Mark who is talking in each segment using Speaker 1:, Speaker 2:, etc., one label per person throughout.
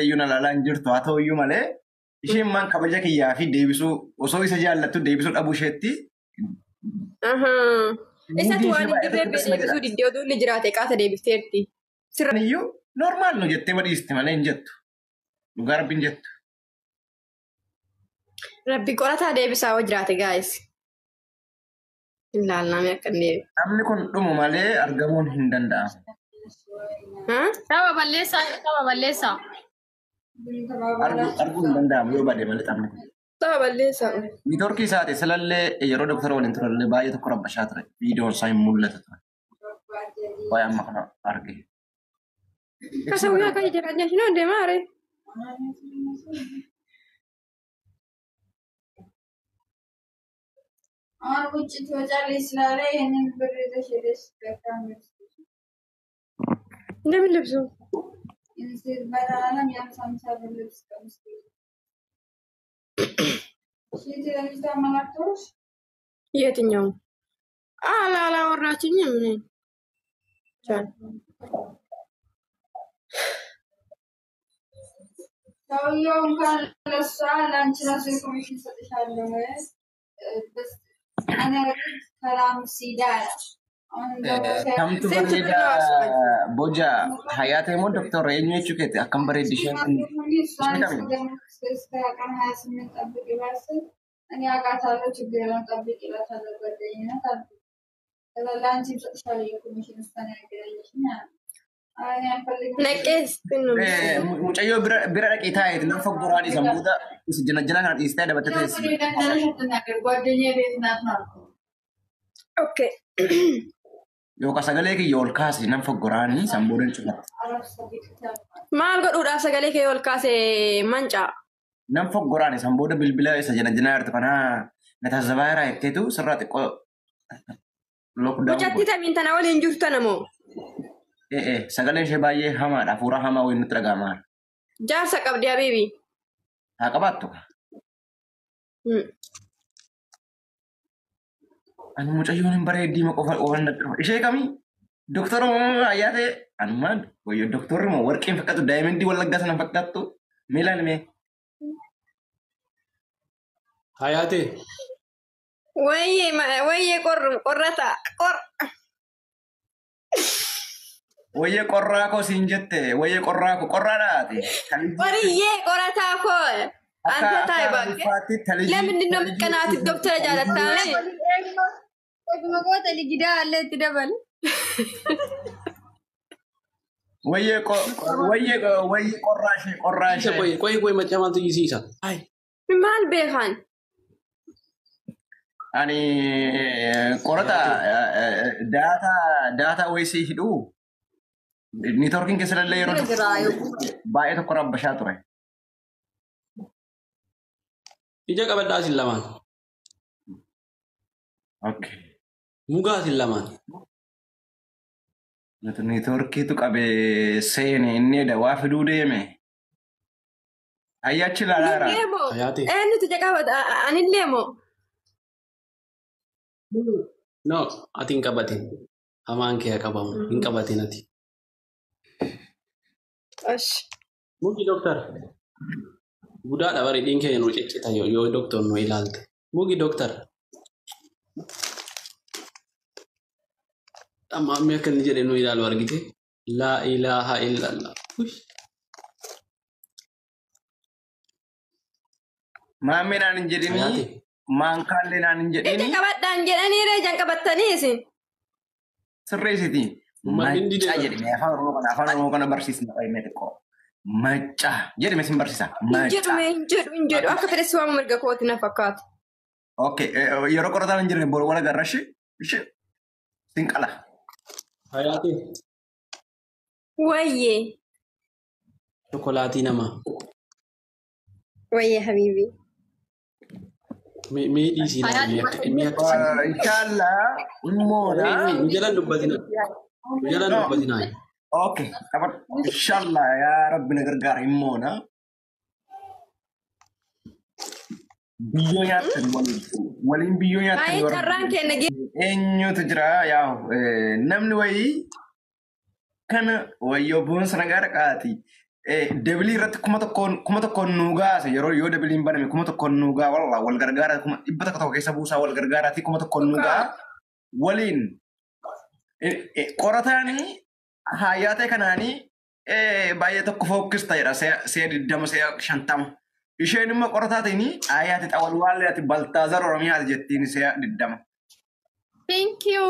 Speaker 1: Iyyuu na ilaalaa hin jirtu haa ta'u iyyuu malee isheen maan kabaja kiyyaa fi deebisuu osoo isa jaallattu deebisuu dhabuu isheetti.
Speaker 2: Isatu waan hin jirreef deebisuu diddee oduu inni jiraate qaata deebifteerti.
Speaker 1: Sirra iyyuu normaal nu jettee badhiiste malee hin jettu. Dhugaa rabbi hin jettu.
Speaker 2: Rabbi qorataa deebisaa hoo jiraate gaayis. Ilaalname akka hin deebi.
Speaker 1: Namni kun dhumu malee argamuun hin danda'amu.
Speaker 3: Saba balleessaa, saba balleessaa.
Speaker 1: Arguun hin danda'amu yoo bade malee taphni kun.
Speaker 2: Saba balleessaa.
Speaker 1: Niitoorkii isaati silallee yeroo doktara waliin turallee baay'ee tokko rabbashaa ture. Viidiyoon isaa hin mul'atu ture. Waa'ee amma kana arge.
Speaker 2: Kasawwiyaa akka jedhan jechuun deemaa ree.
Speaker 4: አሁን ውጭ ትወጫለሽ ስላለ ይህንን ብር ይዘሽ ሄደሽ
Speaker 2: እንደምን ልብሱ
Speaker 4: በዓለም የ50 50 ብር ልብስ ቀሚስ ተመላክቶሽ
Speaker 2: የትኛው አላወራችኝም። እኔ
Speaker 4: ሰውየው እንኳን ለእሷ ለአንቺ ራሱ ኢንፎርሜሽን እሰጥሻለሁ።
Speaker 1: Kamtu bareeda boja hayaata immoo doktor eenyu jechuu keeti akkam bareeddi isheen kun?
Speaker 4: እኔ አውቃታለሁ፣ ችግር የለውም ጠብቂ እላታለሁ። ጓደኝነት አልኩት። ለአንቺም እሰጥሻለሁ የኮሚሽን እሷን ያገናኘሽኝ አለ። እኔ አልፈልግም።
Speaker 2: ነቄስ
Speaker 1: Mucayyoo bira dhaqee taa'eeti nama foggoraan isa muuda isa jala jala kana dhiistee dabattee teessi.
Speaker 4: ጓደኛዬ ቤት ናት ነው አልኩት።
Speaker 2: ኦኬ
Speaker 1: Yookaan sagalee kiyya ol kaase nam foggoraanii san booda hin cufatte.
Speaker 2: Maal godhuudhaaf sagalee kee ol kaase mancaa?
Speaker 1: Nam foggoraani san booda bilbila isa jala jala jirtu kana na taasisabaa jira jetteetu sirraa xiqqoo lockdown
Speaker 2: Mucattii tamiin tana waliin jirtu tana moo?
Speaker 1: Sagaleen ishee baay'ee hamaadha. Hafuura hamaa wayii nutti dhaga'ama.
Speaker 2: Jaarsa qabdi habiibi.
Speaker 1: Haa qabaattu. Ani mucayyoon hin bareeddii ma qofa qofan natti dhufa. Ishee kamii? Doktora moo ayyaatee? Ani maal? Wayyoo doktorri moo warqeen fakkaattu daayimandii wallaggaa sana fakkaattu. Mee ilaali mee.
Speaker 5: Hayaatee.
Speaker 2: Wayyee wayyee qorrata qor.
Speaker 1: Wayyee qorraa koo siin jette wayyee qorraa koo qorraa dhaate.
Speaker 2: Wariyyee qorataa koo. አንተ ታይ እባክህ። ለምንድን ነው የምትቀናት? ዶክተር ጃለታኔ
Speaker 1: Wayyee wayyee qorraa ishee qorraa ishee.
Speaker 5: Qoy qoy qoy machaa maaltu iyyisiisa?
Speaker 2: Maal beekan?
Speaker 1: Ani qorata daataa wayisii hidhuu niitoorkiin keessa illee yeroo baay'ee tokko rabbashaa ture.
Speaker 5: Ija qabadhaa isin lamaan.
Speaker 1: Okay.
Speaker 5: Mugaa isin lamaan.
Speaker 1: Nuti niitoorkiitu qabee seene inni dawaa fiduu deeme. Ayyachi ilaalaa jira.
Speaker 2: Eenyutu ija qabata? Anillee moo?
Speaker 5: No, ati hin qabatin. Hamaan kee haa qabamu. Hin qabatin ati. Mugi doktar. Gudaadha bari dhiin keenya nu ciccita yoo doktor nu ilaalte. Mugi doktar. Amma ammi akka inni jedhe nu ilaalu argite. Laa ilaaha illallah.
Speaker 1: Maammee naan hin jedhini. Maankaallee naan hin jedhini.
Speaker 2: Ija qabadhaan jedhanii ree ijaan qabattanii isin.
Speaker 1: Sirreessiti. Maccaa jedhame afaan Oromoo kana afaan Oromoo kana barsiisna qayyimee xiqqoo. Maccaa jedhame sin barsiisa.
Speaker 2: Hin jedhu hin jedhu hin jedhu akka fedhe si waamu mirga kooti na fakkaata.
Speaker 1: Okay yeroo qorataan hin jirre boru wal agarra shi sin qala.
Speaker 5: Hayaati.
Speaker 2: Wayyee.
Speaker 5: Chokolaatii namaa.
Speaker 2: Wayyee habiibi.
Speaker 5: Mee dhiisii mee akkasii.
Speaker 1: Inshallah immoodha.
Speaker 5: Nu jalaan dubbatina. Nu jalaan dubbatina.
Speaker 1: Okay, inshallah yaa rabbi na gargaara immoodha. Biyyoo nyaattan waliin waliin biyyoo nyaattan.
Speaker 2: Ayi carraan kenna.
Speaker 1: Eenyutu jira yaa namni wayii kana wayyoo boonsa nagaa dhaqaati. Dabilii irratti 1000 nuu gaase yeroo yoo dabiliin baname 1000 nuu gaa walla wal gargaara 100 keessa buusaa wal gargaaraati 1000 nuu gaa waliin qorataanii hayyaatee kanaanii baay'ee tokko fokkista jedha si'a 20 si'a 50. Isheen immoo qorataatiin hayyaate xawalwaallee ati Baltaazar Oromiyaati jettiin si'a 20.
Speaker 3: Thank you.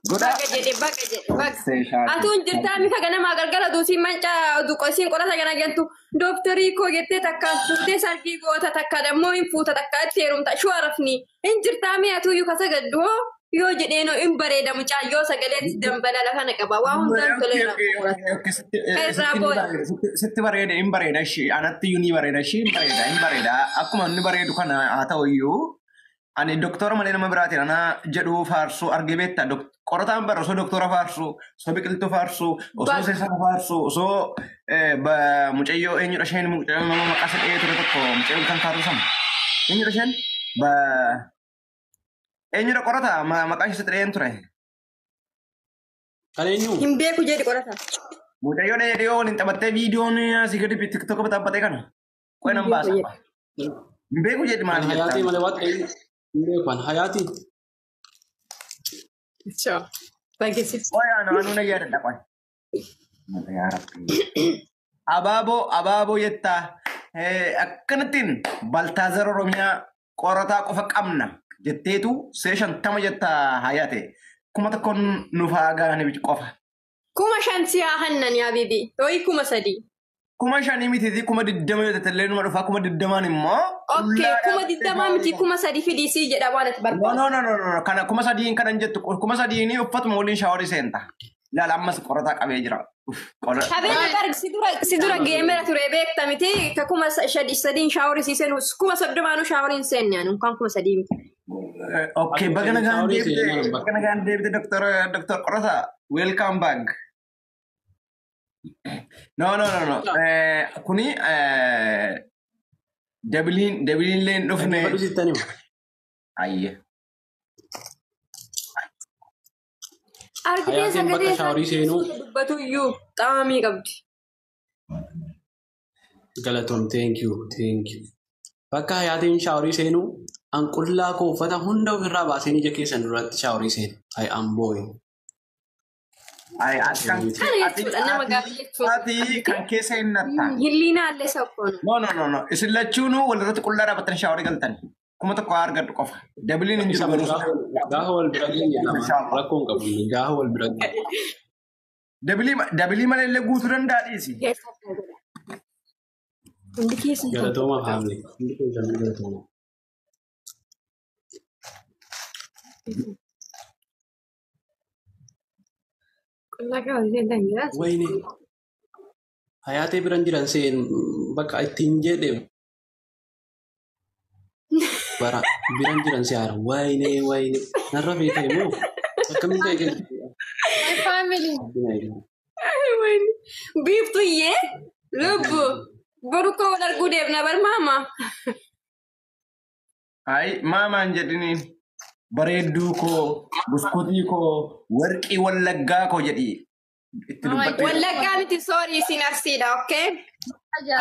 Speaker 2: Baga jedhe baga jedhe baga. Atuun jirtaa mika ganamaa galgala duusiin mancaa duqosiin qorata gana gentu dooktarii koo jettee takka fuutee sargii goota takka dammoo hin fuuta takka itti heerumta shuu arafni hin jirtaa mi atuuyyuu kasa gaddu hoo yoo jedheenoo hin bareeda mucaayyoo sagaleen dambalala kana qaba waa hundaan toleera.
Speaker 1: Sitti bareeda hin bareeda ishee anatti iyyuu ni bareeda ishee hin bareeda hin bareeda akkuma inni bareedu kana haa ta'u iyyuu ani doktora malee nama biraatiin ana jedhu faarsuu argee beektaa qorataan bara osoo doktora faarsuu osoo biqiltuu faarsuu osoo seesana faarsuu osoo mucayyoo eenyudha isheen mucayyoo nama maqaa isa dhiyee ture tokko mucayyoo kan kaatu sana eenyudha isheen eenyudha qorata maqaa ishee dhiyeen ture.
Speaker 5: Kan eenyu?
Speaker 2: Hin beeku jedhi qorata.
Speaker 1: Mucayyoo dhiyoo waliin taphattee viidiyoon asii gadi tiktoka taphatee kana qo'ee nan baasa. Hin beeku jedhi maali jettaa?
Speaker 5: Hayaatii malee waan eenyu? Hin beeku an hayaatii.
Speaker 1: Qo'ee anuu na yaadadha qo'ee. Abaaboo abaaboo jettaa akkanattiin Baltaazar Oromiyaa qorataa qofa qabna jetteetu see 50 jettaa hayaate 1000 nuuf haa gahani qofa.
Speaker 2: 5000 si haa hannan yaa bibi yooyi 3000.
Speaker 1: 5000 miti 20,000 yoo ta'e illee numa dhufaa 20,000 immoo.
Speaker 2: Okay 20,000 miti 3000 fidii sii jedha waan ati barbaadu.
Speaker 1: No no no no kana 3000 kanan jettu 3000 uffatuma waliin shaaworii seenta. Ilaala ammas qorataa qabee jira.
Speaker 2: Qabeenya qarg si dura geemera ture beekta miti ka 3000 shaaworii sii seenu 30,000 shaaworii hin seenne anu kan 3000 miti.
Speaker 1: Okay baga nagaan deebite baga nagaan deebite Dr. Qorataa welcome back. No no no no kuni dabiliin leen dhufne. Ayye.
Speaker 2: Argitee sagalee isaa dubbatu iyyuu xaamii qabdi.
Speaker 5: Galatoom thank you thank you. Bakka hayaatiin shaaworii seenuu an qullaa koo uffata hunda ofirraa baaseen ija keessan duratti shaaworii seenu. I am boy.
Speaker 1: Ati kan keessa hin nattaan.
Speaker 2: Hilliina allee sakkoon.
Speaker 1: No no no no isin lachuunuu walirratti qullaa dhaabbatanii shaaworii galtan. 1000 argadhu qofa. Dabiliin hin jiru garuu.
Speaker 5: Gaafa wal bira geenye lama rakkoo hin qabu. Gaafa wal bira geenye.
Speaker 1: Dabilii malee illee guutuu danda'a dhiisi.
Speaker 2: Hundi keessan.
Speaker 5: Galatooma faamili. Hundi keessan galatooma.
Speaker 2: Qullaa qabatee danda'a.
Speaker 5: Wayne hayaatee biran jiran seen bakka ittiin jedhe bara biran jiran si haara wayne wayne narra beekame moo akkamiin ta'e keessa.
Speaker 3: My family.
Speaker 2: Biiftuyyee lubbu boru koo wal arguu deemna bar maama.
Speaker 1: Ayi maamaan jedhiniin bareedduu koo buskutii koo warqii wallaggaa koo jedhi itti dubbadhu.
Speaker 2: Wallaggaa miti soorii isin arsiidha okay?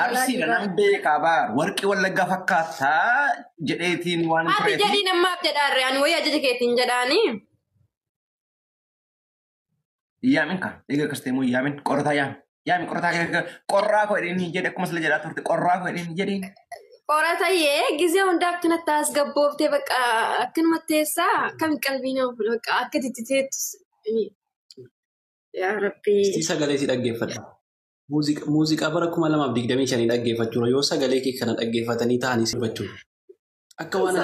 Speaker 1: Arsiidha nan beekaa baar warqii wallaggaa fakkaataa jedheetiin waan
Speaker 2: Ati
Speaker 1: tureef.
Speaker 2: jedhii namaaf jedhaarre ani wayii ajaja keetiin jedhaanii.
Speaker 1: Yaamin ka eega akkas ta'e immoo yaamin qorataa yaami yaami qorataa qorraa koo jedheen jedhe akkuma sila jedhaa turte qorraa koo jedheen jedheen.
Speaker 2: Qoratayyee gisee hundaa akkanatti as gabbooftee bakka akkanumatti teessaa akkami qalbii nama fuudha bakka akka itti teettus. Yaa Rabbi.
Speaker 5: Si sagalee si dhaggeeffadha. Muuziqaa bara 2025 dhaggeeffachuudha. Yoo sagalee kee kana dhaggeeffatanii ta'anii sirbachuudha. Akka waan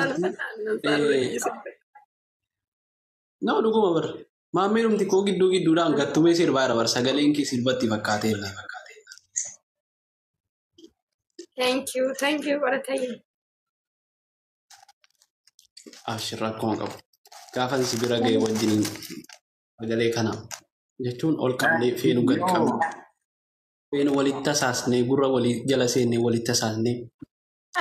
Speaker 5: No dhuguma bara. Maammee dhumti koo gidduu gidduudhaan gattumee sirbaa jira bara sagaleen kee sirbatti fakkaatee illee.
Speaker 2: Thank you qoratayyee.
Speaker 5: Ashirra akkuma qabu. Gaafan si bira ga'e wajjiniin sagalee kana jechuun ol qabnee feenu gad qabne. Feenu walitti tasaasnee gurra walii jala seennee walitti tasaasnee.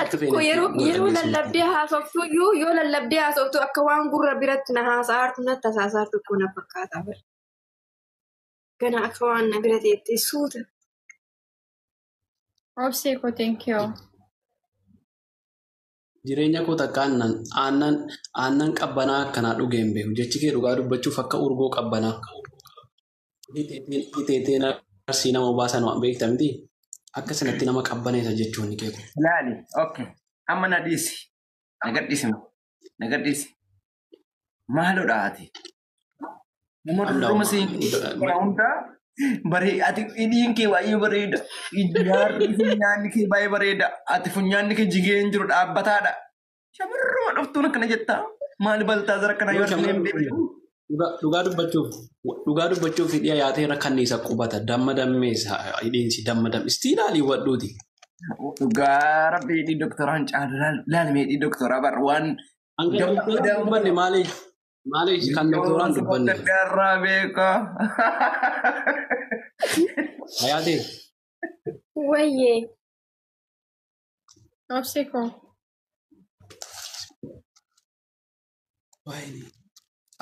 Speaker 2: Ati koo yeroo lallabdee haasoftu iyyuu yoo lallabdee haasoftu akka waan gurra biratti na haasa'aartu na tasaasaartu kun na fakkaata bara. Gana akka waan na bira teettee suuta.
Speaker 3: Obsee koo thank you.
Speaker 5: Jireenya koo takka aannan qabbanaa akkanaa dhugee hin beeku. Jechi kee dhugaa dubbachuuf akka urgoo qabbanaa. Hiteeteen arsii nama obaasan waan beekta miti. Akka sanatti nama qabbaneessa jechuun ni keeku.
Speaker 1: Ilaali, okay. Amma na dhiisi. Na gadhiisi. Na gadhiisi. Maalodha ati? Nama duruma siin kana hundaa baree ati hidhiin kee baay'ee bareeda. Nyaarri funyaanni kee baay'ee bareeda. Ati funyaanni kee jigee hin jiru dhaabbataadha. Shamarruma dhuftuun akkana jettaa? Maali baltaa zara akkana yoo arginu hin beektu?
Speaker 5: Dhugaa dubbachuuf hidhiya yaateera kanniisa qubata. Damma dammeessa hidhiinsi damma damme. Istii ilaalii hubadhuuti.
Speaker 1: Dhugaa rabbi hidhii doktoraan caalu laalime hidhii doktoraa bar waan
Speaker 5: Hanga doktoraan dubbanne maaliif? Maaliif kan doktoraan dubbanne?
Speaker 1: Garraa beekaa.
Speaker 5: Hayaatee.
Speaker 2: Wayyee.
Speaker 3: Obsee koo.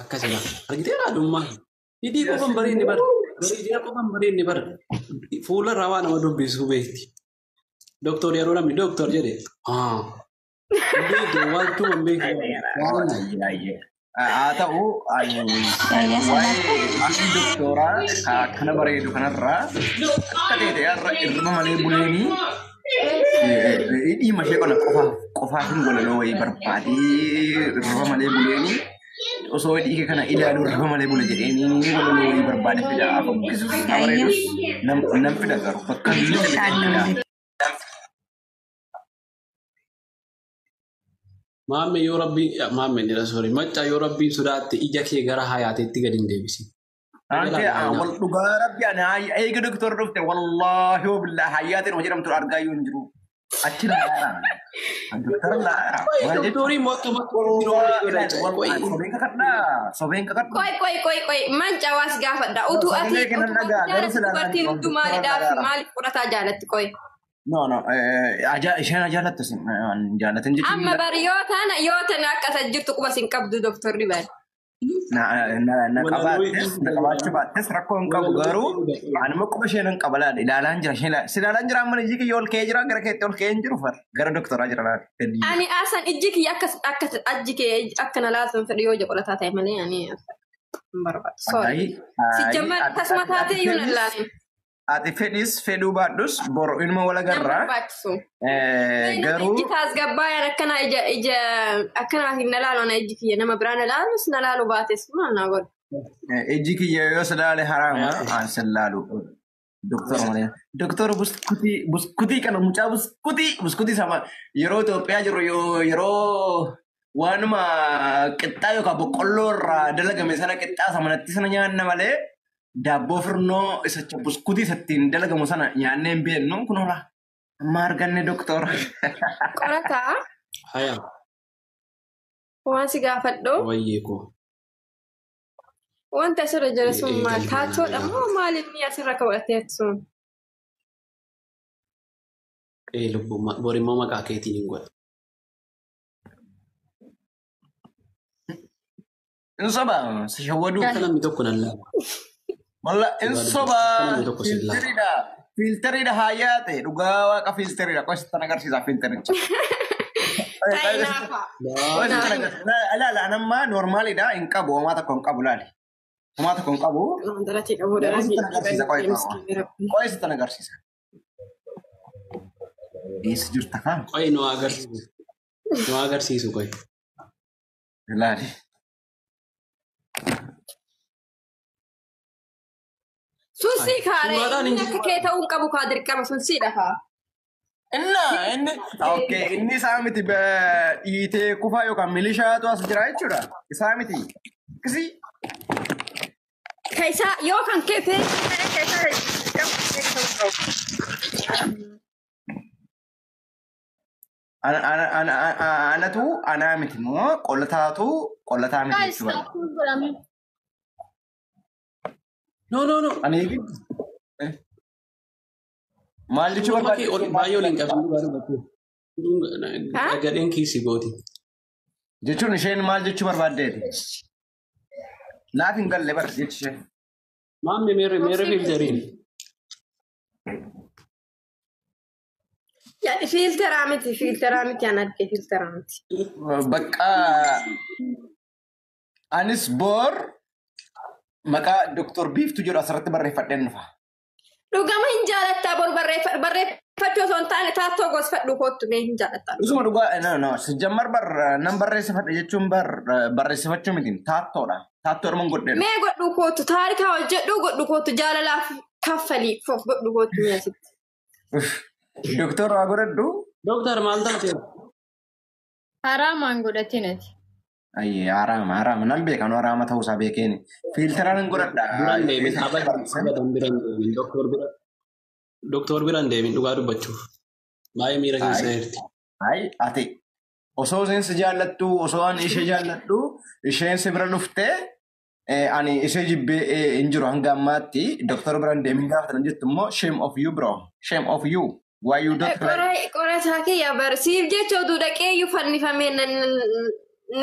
Speaker 5: Akkasuma argiteera adummaa. Hidhii qofan bareedni bara. Bareedina qofan bareedni bara. Fuula irraa waa nama dubbisuu beekti. Doktor yeroo namni doktor jedhe. Beektu waantuma hin beektu.
Speaker 1: Haa ta'u waa'ee doktoraa akkana bareedu kanarraa akka ta'e har'a irma malee buleenii hidhii mashee kana qofaaf hin walaloo wayii barbaadee irma malee buleenii osoo hidhii kana ilaaluu irma malee bule jedheenii walaloo wayii barbaade fida. Akkasumas bareedus nam fida garuu bakka inni fida.
Speaker 5: Maamme yoo rabbiin maamme jedha sorry macca yoo rabbiin sodaatte ija kee gara hayaateetti gadi hin deebisin.
Speaker 1: Anke wal dhugaa rabbi ani eega doktor dhufte wallaahi wabillahi hayaateen hojii jedhamtu argaa yoo hin jiru. Achi laara. Doktor laara.
Speaker 5: Doktorii immoo akkuma
Speaker 1: Sobeen kakadhaa. Sobeen kakadhaa.
Speaker 2: Qoy qoy qoy qoy manca waas gaafadha. Utuu ati jaalatti dubartiin hudduu maaliidhaaf maaliif fudhataa jaalatti qoy.
Speaker 1: No no isheen jaalattu jaalatin jechuun.
Speaker 2: Amma bari yoo tana akka isa jirtu quba sin qabdu doktorri bari.
Speaker 1: Na qabaachuu baattes rakkoo hin qabu garuu anuma quba isheen hin qaba laala ilaalaan jira isheen si ilaalaan jira amma ijji kiyya ol ka'ee jira gara keetti ol ka'ee hin jiru far gara doktoraa jira laala.
Speaker 2: Ani asan ijji kiyya akka ajji kee akka na laaltan fedhu yoo qorataa ta'e malee ani hin barbaadu. Sorry. Si jammar tasuma taatee iyyuu na ilaalin.
Speaker 1: Ati fedhis fedhuu baadhus boru ilma wal agarraa.
Speaker 2: Garuu ijji taasgabbaayaan akkana ija akkanaa hin laalu ana ijji kiyya nama biraa na laalus na laalu baates maal naa godhu.
Speaker 1: Ijji kiyya yoo si laale haraama an si laalu. Doktor malee. Doktor buskutii kana mucaa buskutii sama yeroo Itoophiyaa jiru yeroo waanuma qixxaa yookaan boqqolloo irraa dalagame sana qixxaa samanatti sana nyaanna malee. Daabboo firnoo isa buskutii isattiin dalagamu sana nyaannee hin beeknu kun hola. Amma arganne doktora.
Speaker 2: Qorataa.
Speaker 5: Haya.
Speaker 2: Waan si gaafadhu.
Speaker 5: Wayyee koo.
Speaker 2: Wanta asirra jira sun maal taatoodha moo maal inni asirra kaawwatee sun?
Speaker 5: Lubbuu borimmoo maqaa keetiin hin godha.
Speaker 1: Hin soba si shawwaduu.
Speaker 5: Namni tokko nan laala.
Speaker 1: Walla in soba filteriidha hayyaate dhugaa waaqa filteriidha qoy sittan agarsiisa filtericha. Ilaala anamma normaalidha hin qabu homaa tokko hin qabu laali. Homaa tokko hin qabu. Qoy sittan agarsiisa. Eessa jirta kaa?
Speaker 5: Qoy nu agarsiisu. Nu agarsiisu qoy.
Speaker 1: Ilaali.
Speaker 2: Sunsii kaaree inni akka kee ta'uu hin qabu kaa dirqama sunsii dhafaa.
Speaker 1: Inni okay inni isaa miti dhiitee kufaa yookaan milishaatu as jira jechuudha. Isaa miti. Akkasii.
Speaker 2: Keessaa yoo kan kee ta'e
Speaker 1: Anatu anaa miti moo qollataatu qollataa miti jechuudha.
Speaker 5: No no no.
Speaker 1: Ani maal jechuu barbaadde?
Speaker 5: Baay'ee waliin qabdu dhugaa dubbatu. Gadheen kiisii gooti.
Speaker 1: Jechuun isheen maal jechuu barbaaddeeti? Naaf hin galle bar jechi ishee.
Speaker 5: Maamme meerre meerre fiilteriin.
Speaker 2: Fiilteraa miti fiilteraa miti an arge fiilteraa miti.
Speaker 1: Bakka anis boor maqaa Doktor Biiftuu jedhu asirratti barreeffadheen dhufa.
Speaker 2: Dhugama hin jaalattaa bor barreeffachuu osoo hin taane taattoo gosfadhu kottu mee hin jaalattaa.
Speaker 1: Isuma dhugaa no no jammar bar nan barreessifadhe jechuun bar barreessifachuu miti taattoodha. Taattoo orman godheen.
Speaker 2: Mee godhu kottu taarikaa hojjedhu godhu kottu jaalalaaf kaffalii foof godhu kottu mee asitti.
Speaker 1: Doktor waa godhadhu.
Speaker 5: Doktor maal taate?
Speaker 3: Haraamaan godhatin ati.
Speaker 1: Ayyee haraama haraama nan beekan haraama ta'uusaa beekeeni. Fiilteraan hin godhadha.
Speaker 5: Biraan deemin abadan biraan deemin doktor bira doktor biraan deemin dhugaa dubbachuuf. Baay'ee miira keessa jirti.
Speaker 1: Ayi ati osoo isheen si jaallattu osoo ani ishee jaalladhu isheen si bira dhuftee ani ishee jibbee hin jiru hanga ammaatti doktor biraan deemin gaafatan jettu immoo shame of you bro shame of you why you don't like.
Speaker 2: Qorataa kiyya barsiif jecha oduu dhaqee iyyuu fannifamee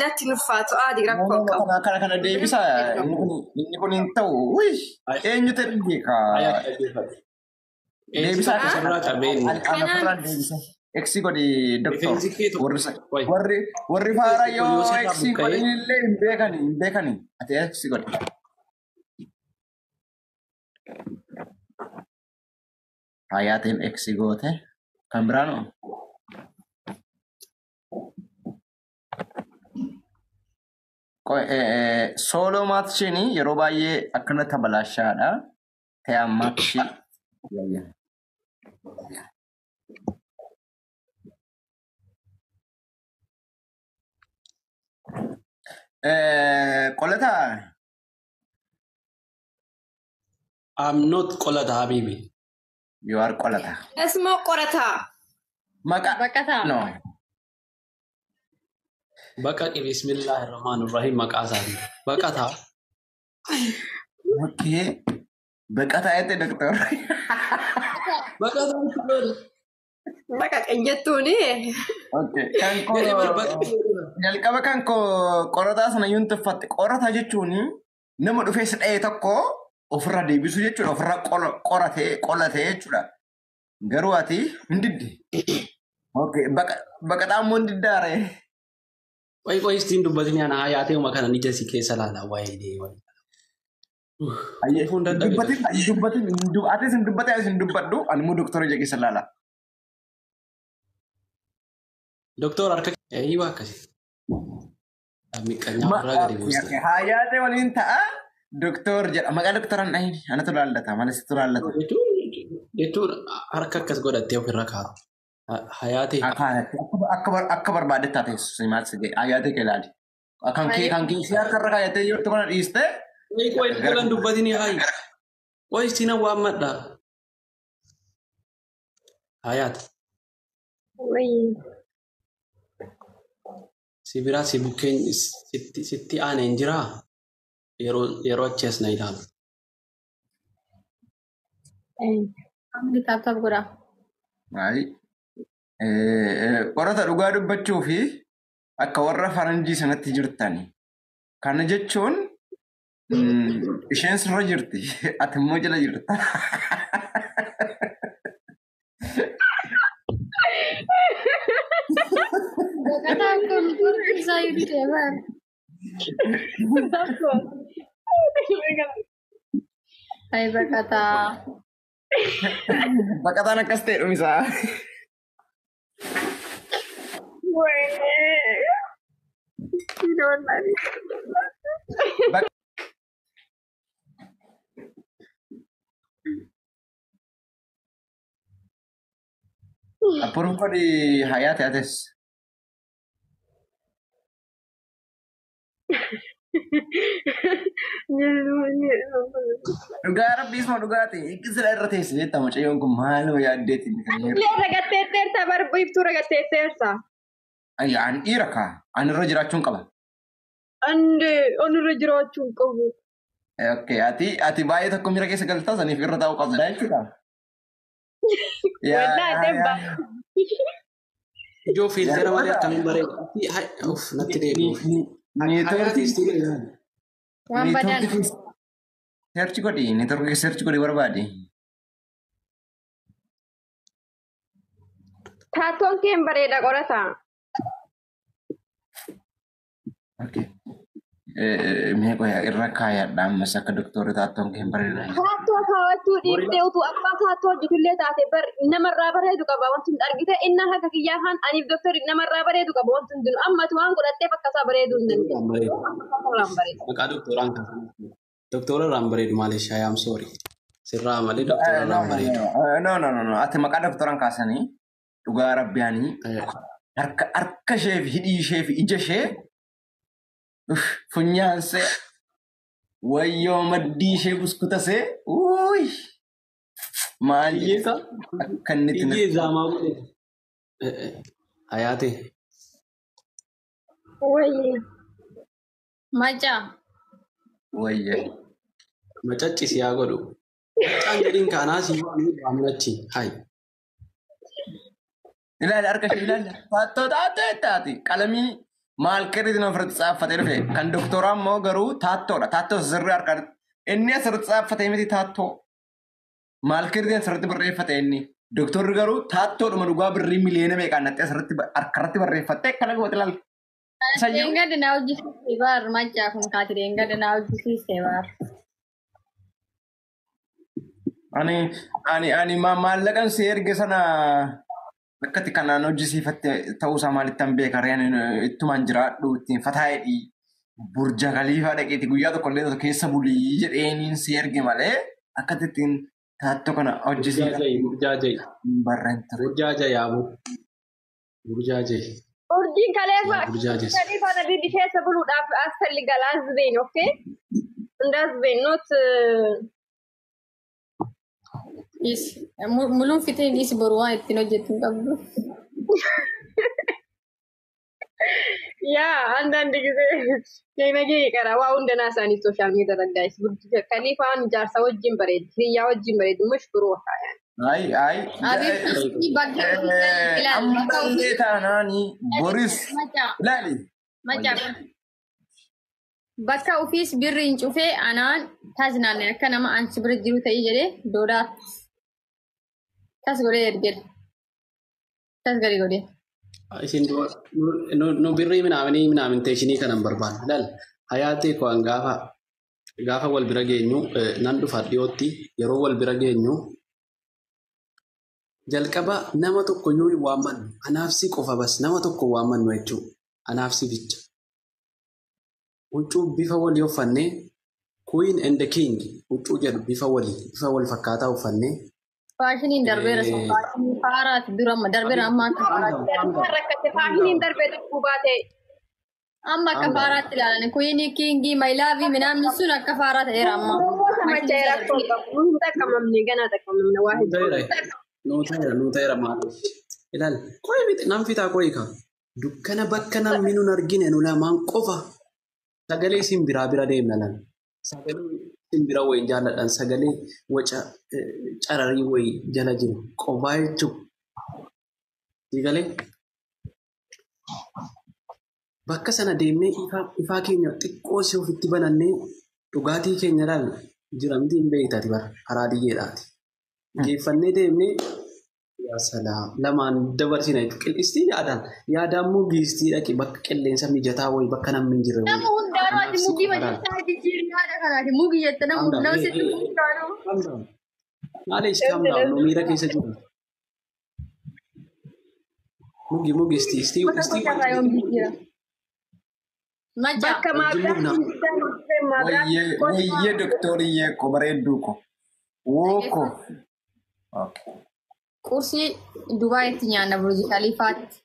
Speaker 2: natti nuffaatu aadi rakkoo qabu.
Speaker 1: Kana kana deebisa inni kun hin ta'u eenyu ta'e beeka.
Speaker 5: Deebisa asirraa qabeen.
Speaker 1: Deebisa. Eksi godhi doktor. Warri faara yoo eksi godhin illee hin beekani hin beekani. Ati eksi godhi. Hayaatiin eksi goote kan biraan Sooloo maatishiin yeroo baay'ee akkana tabalaashaadha. Ta'an maatishii. Qolataa?
Speaker 5: I'm not qolata habibi.
Speaker 1: You are qolata.
Speaker 2: Ismoo qorataa.
Speaker 1: Maqaa.
Speaker 3: Baqataa.
Speaker 1: No.
Speaker 5: Baqaqi bismillahirrahmanirrahim maqaa isaanii. Baqataa.
Speaker 1: Okay. Baqataa jette doktor.
Speaker 5: Baqataa jechuun.
Speaker 2: Baqaqan jettuuni.
Speaker 1: Okay. Kan koo jalqaba kan koo qorataa sana yuun tuffatte qorataa jechuun nama dhufee si dha'e tokko ofirra deebisuu jechuudha ofirra qoratee qolatee jechuudha. Garuu ati hin didde. Okay. Baqataa immoo hin diddaare.
Speaker 5: Qoy qoy istiin dubbatini ana hayaatee uma kana ija si keessa laala waayee waayee.
Speaker 1: Dubbatin dubbatin atis hin dubbate atis hin dubbadhu ani immoo doktora ija keessa laala.
Speaker 5: Doktor harka eeyyuu akkasi. Miqqanyaa ofirraa gadi buuste.
Speaker 1: Hayaatee waliin ta'a doktor jedha maqaa doktoraan dhahin anatu laallata malas laallata.
Speaker 5: Jechuun harka akkas godhattee ofirra kaa'u. Hayaatee.
Speaker 1: Akka barbaadde taateessu maal si ga'e hayaatee kee ilaali. Kan kee si harka irra kaayatee jirtu kana dhiistee.
Speaker 5: Qoy qoy dhugaan dubbatini hayi. Qoy istiin waammadha. Hayaate. Si biraa si bukkeen sitti aanee hin jiraa? Yeroo achi as na ilaalu.
Speaker 3: Amni taap taap godhaa.
Speaker 1: Maali? Qorata dhugaa dubbachuu fi akka warra faranjii sanatti jirtani. Kana jechuun isheen sirra jirti. Ati immoo jala jirta.
Speaker 3: Baqataan kun gurri isaa iyyuu didee bara. Ay baqataa.
Speaker 1: Baqataan akkas ta'e dhumisaa. Approve godhi hayaate atis. Dhugaa rabbii isuma dhugaati. Sila irra teesse jetta mucayyoon kun maaluma yaaddeetiin kan
Speaker 2: Illee ragatteetteerta barbiiftuu ragatteetteerta.
Speaker 1: An dhiira kaa ani irra jiraachuun qaba.
Speaker 2: Ande ani irra jiraachuun qabu.
Speaker 1: Okay, ati baay'ee tokko miira keessa galtaa saniif irra taa'uu qabda jechuudha.
Speaker 2: Wallaahi debba.
Speaker 5: Ijoo fiiltera malee akkamiin bareeda. Uff natti deebi'u.
Speaker 1: Niitoortii
Speaker 3: Waan badaan.
Speaker 1: Search godhi networkii search godhi barbaadi.
Speaker 2: Taattoon kee hin bareeda qorataa.
Speaker 1: Okay. Mee qoya irra kaayadha ammas akka doktorri taattoon kee hin bareeda.
Speaker 2: Taattoo kaawwachuu dhiiftee utuu abbaa taattoo hojjetullee taate bar namarraa bareedu qaba wanti hundi argite inni akka kiyyaa kan aniif doktorri namarraa bareedu qaba wanti hundinuu ammatu waan godhatteef akkasaa bareeduu hin dandeenye.
Speaker 5: Maqaa doktoraan kan doktora irraan bareedu maaliif I am sorry. Sirraa malee doktora irraan bareedu.
Speaker 1: No no no no ati maqaa doktoraan kaasanii dhugaa rabbiyaanii harka ishee fi hidhii ishee fi ija ishee funyaansee wayyoo maddii ishee buskutasee uuyi maal akka inni itti
Speaker 5: Iyyee zaamaa godhe. Hayaate.
Speaker 2: Wayye.
Speaker 3: Macaa.
Speaker 1: Wayye.
Speaker 5: Macaccisi haa godhu. Macaan jedhiin kaanaa si waamnachi. Hayi.
Speaker 1: Ilaali harka ishee ilaali. Taattoo taattoo taati qalamii maalkeriitiin ofirratti xaaffatee dhufe kan doktoraa immoo garuu taattoodha. Taattoo sirrii harka inni asirratti xaaffatee miti taattoo. Maalkeriitiin asirratti barreeffate inni. Doktorri garuu taattoodhuma dhugaa birrii miliyoona meeqaan natti asirratti harkarratti barreeffattee akkana goote ilaali.
Speaker 3: Deengada naa hojjisiise baar macaa kun kaati deengada naa hojjisiise baar.
Speaker 1: Ani maallaqan si erge sana akkatti kanaan hojjisiifatte ta'uusaa maalittan beeka reen ittumaan jiraadhu ittiin fataa'edhi burja kaliifaa dhaqeeti guyyaa tokko illee keessa bulii jedheeniin si erge malee akkatti ittiin taattoo kana hojjisiifatte
Speaker 5: Burjaajai.
Speaker 1: barreen ture.
Speaker 5: Burjaajai yaaboo. Burjaajai.
Speaker 2: Urjiin kaleessa
Speaker 5: Burjaajes.
Speaker 2: kaleessa nabibi keessa buluudhaaf asፈልጋል አዝቤን ኦኬ እንዳዝቤን ኖት
Speaker 3: Is muluun fiteen is boru waan ittiin hojjettu hin qabdu.
Speaker 2: ያ አንዳንድ ጊዜ ነገ ይቀራ ዋ ሁንደና ሳኒ ሶሻል ሚዲያ ረጋይስ ከሊፋን ጃርሳ ወጅን በሬድ ህያ ወጅን በሬድ ሙሽ ብሩሃ
Speaker 1: Ay ay.
Speaker 3: Abiibti bakka
Speaker 1: Ammallee taanaani Boris
Speaker 3: Macaa.
Speaker 1: ilaali.
Speaker 3: Macaa. Bakka ofiis birri hin cufee anaan taasinaanne akka nama ansi bira jiru ta'ii jedhee doodaa tas godhee ergedha. Tas gadi godhee.
Speaker 5: Isin nu birrii minaaminii minaaminteeshinii kanan barbaanna. Ilaali hayaatee koo an gaafa wal bira geenyu nan dhufa dhiyootti yeroo wal bira geenyu jalqaba nama tokko yoo hin waammannu anaaf si qofa bas nama tokko waammannu jechuudha. Anaaf si bicha. Huccuu bifa walii uffannee Queen and the King huccuu jedhu bifa walii bifa wal fakkaataa uffannee
Speaker 3: Faashiniin darbeera sun faashinii faaraati dura amma darbeera amma akka faaraatti.
Speaker 2: Rakkate faashiniin darbee tokko baate
Speaker 3: Amma akka faaraatti ilaalan kuinii kingii mayilaavii minaamni sun akka faaraa ta'eera amma.
Speaker 2: Machaa rakkoo qabu hin xaqqabamne ganaa xaqqabamne waa hedduu.
Speaker 5: Nuu ta'eera nuu ta'eera maaliif? Ilaali qoyi miti nan fitaa qoyi ka dukkana bakka namni nun argine nu lamaan qofa sagalee simbiraa bira deemna lan sagalee simbira wayin jaalladhan sagalee waca cararii wayii jala jiru qofaa jechuudha. Sagalee bakka sana deemnee ifaa keenya xiqqoo si ofitti banannee dhugaatii keenya laal jira miti hin beektaati bara karaa diyyeedhaati. Geeffannee deemnee yaa salaam lamaan dabarsina jechuudha. Qillistii yaadaan yaadaan immoo giistii dhaqi bakka qilleensa mijataa wayii bakka namni hin jirre wayii.
Speaker 3: Nama hundaanuu ati mugii majalsaa jijjiirraa kanaati mugii jette nama nama sitti hundaanuu.
Speaker 5: Maaliif calm down nu miira keessa jiru. Mugi mugi istii istii istii.
Speaker 3: Macaa.
Speaker 2: Bakka maabiraan
Speaker 1: Wayyee doktoriyyee ko bareedduu ko. Woo ko.
Speaker 3: Qursii Dubaayitti nyaanna Burj Khalifaatti.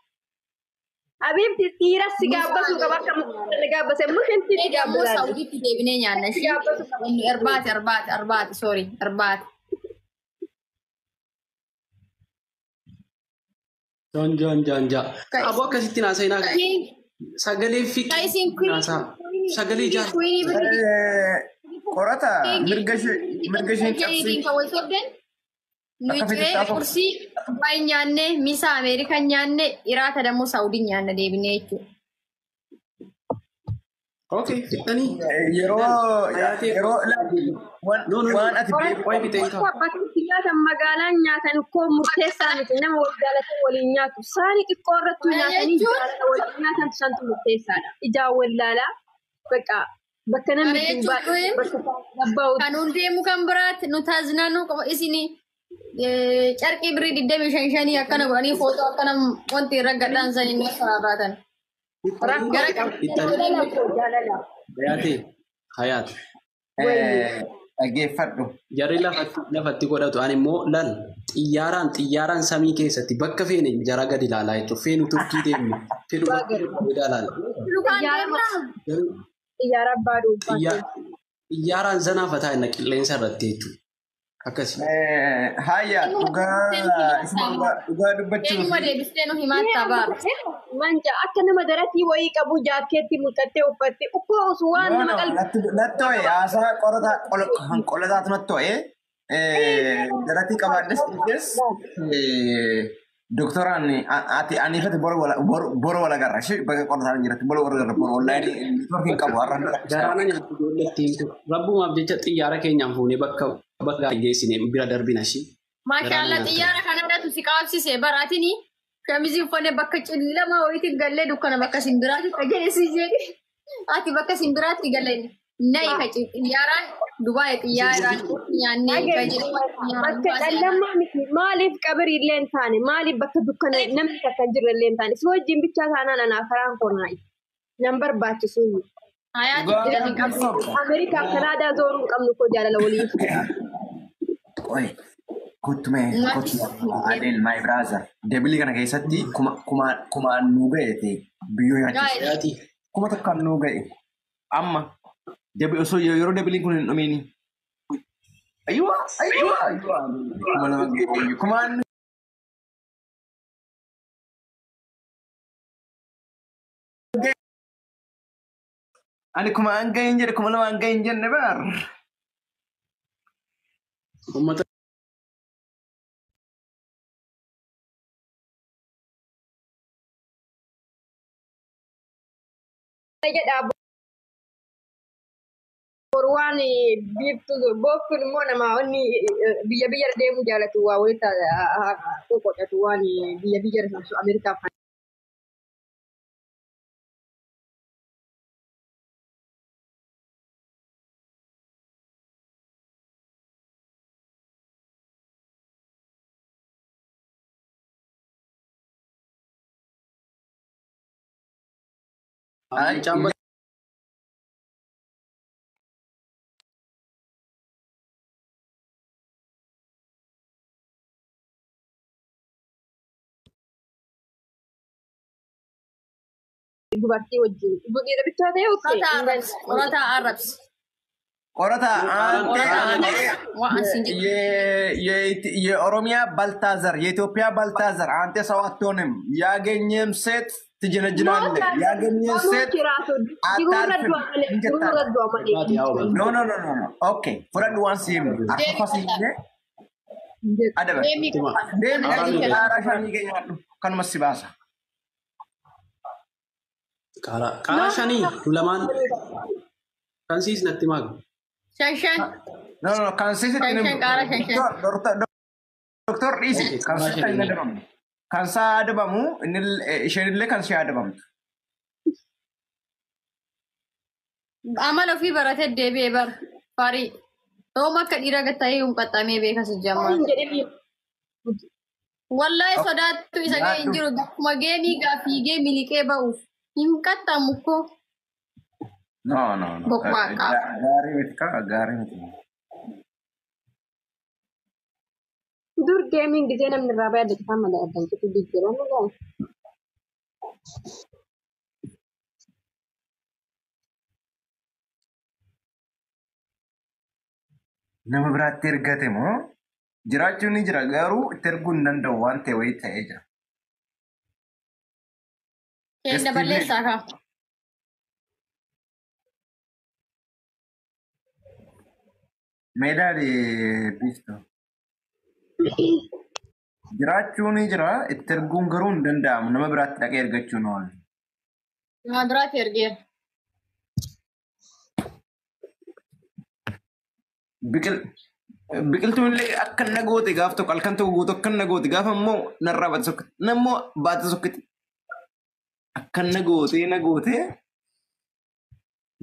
Speaker 2: Abiibti dhiira si gaabbasuu qaba akka muka gaabbase mushinti si
Speaker 3: Ammoo
Speaker 2: gaabbasaa.
Speaker 3: Saawudiitti deebinee nyaanna
Speaker 2: Si gaabbasuu qaba.
Speaker 3: Irbaati irbaati irbaati sorry irbaati.
Speaker 5: Joon joon joon joon. Aboo akkasitti naasa'inaa sagalee fiqee
Speaker 3: Isin
Speaker 5: naasaa sagalee jaal.
Speaker 3: kuinii bira
Speaker 1: Qorata mirga isheen cabsii.
Speaker 3: Nuyi
Speaker 1: Akka
Speaker 3: ciree
Speaker 1: fedhe
Speaker 3: qursii Dubaay nyaanne misa Ameerikaa nyaanne iraata dammoo Saawudii nyaanna deebinee jechuudha.
Speaker 5: Okay, fixanii.
Speaker 1: Yeroo yeroo waan ati
Speaker 5: beeku.
Speaker 2: Bakki nyaatan magaalaan nyaatan koo murteessaa miti nama wal jaalatan waliin nyaatu. Saani xiqqoo irratti nyaatanii jaalala waliin nyaatan santu murteessaadha. Ijaan wallaalaa bakka bakka namni hin baay'ee bakka gabba'u.
Speaker 3: Kan hundeemu kan biraatti nu taasisnaan qofa isin carqii birrii 25 akkana godhanii footoo akkana wanti irra gadhaan sanii nu saraarraatan.
Speaker 5: Hayaat.
Speaker 1: Dhaggeeffadhu.
Speaker 5: Jarri lafatti godhatu ani immoo lal xiyyaaraan samii keessatti bakka feene jara gadi ilaalaa jechuudha. Feenu Turkii deemne feenu bakka ilaala.
Speaker 2: Xiyyaara abbaa dhuunfaa.
Speaker 5: Xiyyaaraan zanaafataa inni qilleensa irratti jechuudha. Akkasii.
Speaker 1: Hayya dhugaa dubbachuuf.
Speaker 3: Eenyuma deebistee nu himaattaa baara.
Speaker 2: Manja akka nama daratii wayii qabu jaakkeetti mul'attee uffattee uffoo osoo waan nama qalbii.
Speaker 1: Natti ho'e haasaa qolataatu natti ho'e daratii qabaadhes dhiises doktoraan ati ani irratti boro wal agarra ishee bakka qolataan jirti boro wal agarra boro onlaayinii neetwoorkiin qabu har'a.
Speaker 5: Garaana nyaattu ijoollee ittiin rabbumaaf jecha xiyyaara keenyaan fuunee bakka bakka geessine bira darbina ishee.
Speaker 3: Maashaallah xiyyaara kanarratti si qaabsise baraatini shamizii uffannee bakka cillama wayiitiin gallee dukkana bakka simbiraatti dhageessi jedhi. Ati bakka simbiraatti galee nayi kaci xiyyaaraan Dubaay xiyyaaraan nyaannee
Speaker 2: Bakka callamaa miti maaliif qabrii illee hin taane maaliif bakka dukkana namni takka hin jirre illee hin taane si wajjin bichaa taanaan anaa karaan koo nan barbaachisu. Ameerikaa Kanaadaa zooruu hin qabnu koo jaalala waliin.
Speaker 1: Oi, kottume Adel my brother. Debilii kana keessatti kumaan nuu ga'e biyyoo nyaachisa. Kuma tokkoon nuu ga'e. Amma osoo yeroo debiliin kun hin dhumiini. Ayyuwa ayyuwa ayyuwa. Kuma lama ga'e. Kumaan ani kumaan ga'e hin jedhe kuma lamaan ga'e hin jenne baar.
Speaker 5: Uummata
Speaker 2: jedha boru waan biiftu booftuun immoo nama inni biyya biyya deemuu jaalatu waa walitti qoqodhatu waan biyya biyya deemsu Ameerikaaf. Dubartii wajjin dhiira bichaa ta'e
Speaker 3: Qorataa arrabsi.
Speaker 1: Qorataa የኦሮሚያ ባልታዘር የኢትዮጵያ ባልታዘር አንተ ሰው አትሆንም። ያገኘም ሴት ትጀነጅናለህ። ያገኘም ሴት አታልፍም። No no no no okay ፍረድ ዋን ሲም አርፋ ሲም አደበ ደም አራሻኒ ይገኛሉ ከኑመስ ባሳ
Speaker 5: Qaaraa shanii lamaan kan siis natti maagu.
Speaker 3: Shan shan.
Speaker 1: No no kan siis itti
Speaker 3: Shan qaaraa shan shan.
Speaker 1: Doktor dhiisi kan siis hin adabamne. Kan isaa adabamu isheenillee kan ishee adabamtu.
Speaker 3: Amala ofii baratee deebi'ee bara farii. Rooma akka dhiira gatta'ee hin qaxxamee beekas jammaa. Wallahi sodaattu isa ga'e hin jiru akkuma geemii fiigee miliqee ba'uuf. Hin qaxxamu koo.
Speaker 1: No no no. Gaarii miti kaa gaarii miti.
Speaker 2: Dur geemiin gisee namni irraa baay'ee adda malee addaan citu jijjiiramu ga'a.
Speaker 1: Nama biraatti ergate moo jiraachuun ni jira garuu itti erguu hin danda'u waan ta'e wayii ta'ee jira.
Speaker 3: Kenna balleessaa kaa.
Speaker 1: Meedaali biiftuu. Jiraachuun ni jira itti erguun garuu hin danda'amu nama biraatti dhaqee ergachuun oolu.
Speaker 3: Nama biraatti ergeera.
Speaker 1: Biqiltuun illee akka na goote gaaf tokko halkan tokko guutuu akka na goote gaafa immoo narraa baate sokkite. Nammoo baate sokkite. Akka na gootee na gootee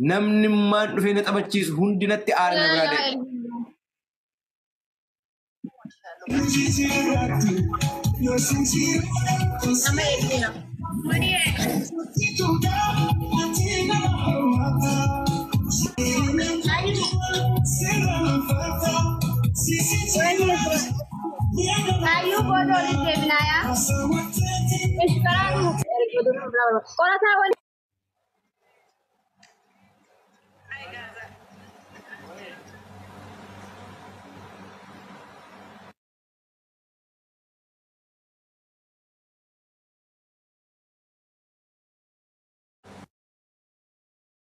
Speaker 1: namni maan dhufee na taphachiisu hundi natti aara na biraa deema.
Speaker 3: Nama eegina. Hayyuu booda walitti deebinaa yaa. Qorataa waliin.